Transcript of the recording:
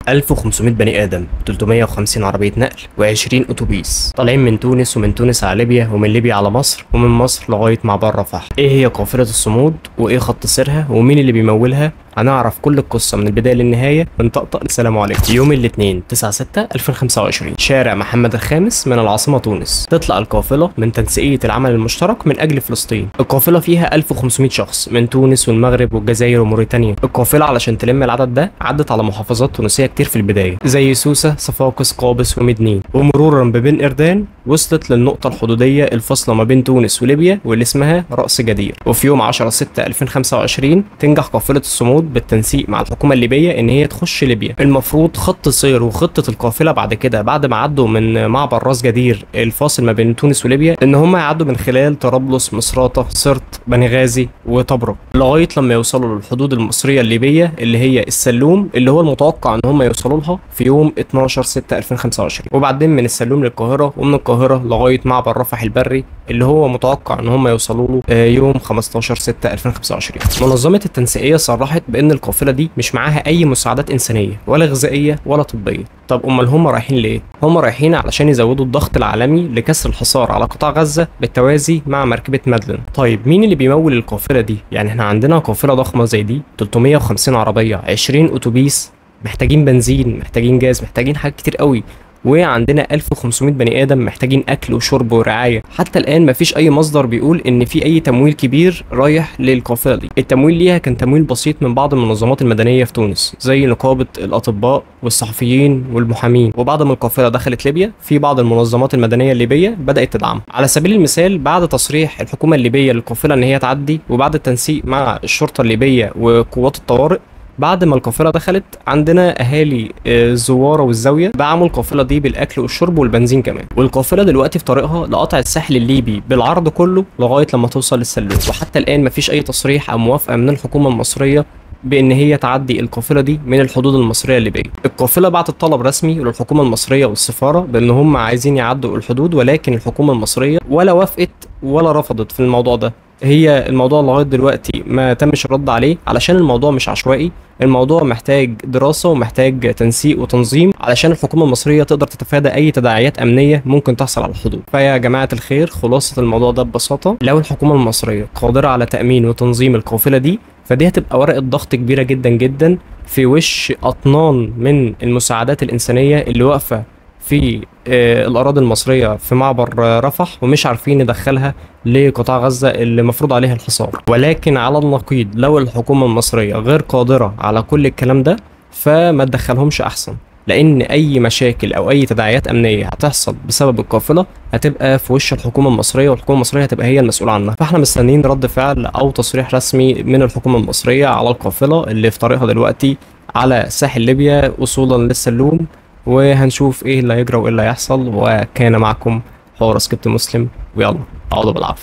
1500 بني آدم، 350 عربية نقل و20 أتوبيس طالعين من تونس، ومن تونس على ليبيا، ومن ليبيا على مصر، ومن مصر لغاية معبر رفح. إيه هي قافلة الصمود؟ وإيه خط سيرها؟ ومين اللي بيمولها؟ هنعرف كل القصة من البداية للنهاية من طقطق. السلام عليكم. يوم الاثنين 9/6/2025 شارع محمد الخامس من العاصمة تونس، تطلع القافلة من تنسيقية العمل المشترك من أجل فلسطين. القافلة فيها 1500 شخص من تونس والمغرب والجزائر وموريتانيا. القافلة علشان تلم العدد ده عدت على محافظات تونسية كتير في البداية زي سوسة، صفاقس، قابس ومدنين، ومرورا ببن إردان وصلت للنقطة الحدودية الفاصلة ما بين تونس وليبيا واللي اسمها رأس جدير. وفي يوم 10/6/2025 تنجح قافلة الصمود بالتنسيق مع الحكومة الليبية ان هي تخش ليبيا. المفروض خط سير وخطة القافلة بعد كده، بعد ما عدوا من معبر راس جدير الفاصل ما بين تونس وليبيا، ان هم يعدوا من خلال طرابلس، مصراتة، سرت، بنغازي وطبرق لغاية لما يوصلوا للحدود المصرية الليبية اللي هي السلوم، اللي هو المتوقع ان هم يوصلوا لها في يوم 12/6/2025. وبعدين من السلوم للقاهرة، ومن القاهرة لغاية معبر رفح البري اللي هو متوقع ان هم يوصلوا له يوم 15/6/2025. منظمة التنسيقية صرحت بان القافلة دي مش معاها اي مساعدات انسانية ولا غذائية ولا طبية. طب امال هم رايحين ليه؟ هم رايحين علشان يزودوا الضغط العالمي لكسر الحصار على قطاع غزة بالتوازي مع مركبة مادلين. طيب مين اللي بيمول القافلة دي؟ يعني احنا عندنا قافلة ضخمة زي دي، 350 عربية، 20 اتوبيس، محتاجين بنزين، محتاجين جاز، محتاجين حاجات كتير قوي، وعندنا 1500 بني ادم محتاجين اكل وشرب ورعاية. حتى الان مفيش اي مصدر بيقول ان في اي تمويل كبير رايح للقافله دي. التمويل ليها كان تمويل بسيط من بعض المنظمات المدنية في تونس زي نقابة الاطباء والصحفيين والمحامين. وبعد ما القافلة دخلت ليبيا في بعض المنظمات المدنية الليبية بدات تدعمها. على سبيل المثال بعد تصريح الحكومة الليبية للقافله ان هي تعدي، وبعد التنسيق مع الشرطة الليبية وقوات الطوارئ، بعد ما القافلة دخلت عندنا اهالي الزواره والزاويه دعموا القافلة دي بالاكل والشرب والبنزين كمان. والقافله دلوقتي في طريقها لقطع الساحل الليبي بالعرض كله لغاية لما توصل للسلوم. وحتى الان مفيش اي تصريح او موافقة من الحكومة المصرية بان هي تعدي القافلة دي من الحدود المصرية الليبية. القافلة بعتت طلب رسمي للحكومة المصرية والسفاره بان هم عايزين يعدوا الحدود، ولكن الحكومة المصرية ولا وافقت ولا رفضت في الموضوع ده. هي الموضوع لغاية دلوقتي ما تمش الرد عليه علشان الموضوع مش عشوائي، الموضوع محتاج دراسة ومحتاج تنسيق وتنظيم علشان الحكومة المصرية تقدر تتفادى اي تداعيات امنية ممكن تحصل على الحدود. فيا جماعة الخير، خلاصه الموضوع ده ببساطة، لو الحكومة المصرية قادرة على تامين وتنظيم القافلة دي فدي هتبقى ورقة ضغط كبيرة جدا جدا في وش اطنان من المساعدات الانسانية اللي واقفة في الأراضي المصرية في معبر رفح ومش عارفين ندخلها لقطاع غزة اللي مفروض عليها الحصار. ولكن على النقيض لو الحكومة المصرية غير قادرة على كل الكلام ده فما تدخلهمش أحسن، لأن أي مشاكل أو أي تداعيات أمنية هتحصل بسبب القافلة هتبقى في وش الحكومة المصرية، والحكومة المصرية هتبقى هي المسؤولة عنها. فاحنا مستنيين رد فعل أو تصريح رسمي من الحكومة المصرية على القافلة اللي في طريقها دلوقتي على ساحل ليبيا وصولا للسلوم، وهنشوف ايه اللي هيجرى وايه اللي هيحصل. وكان معكم حورس كابتن مسلم، ويلا اقعدوا بالعافية.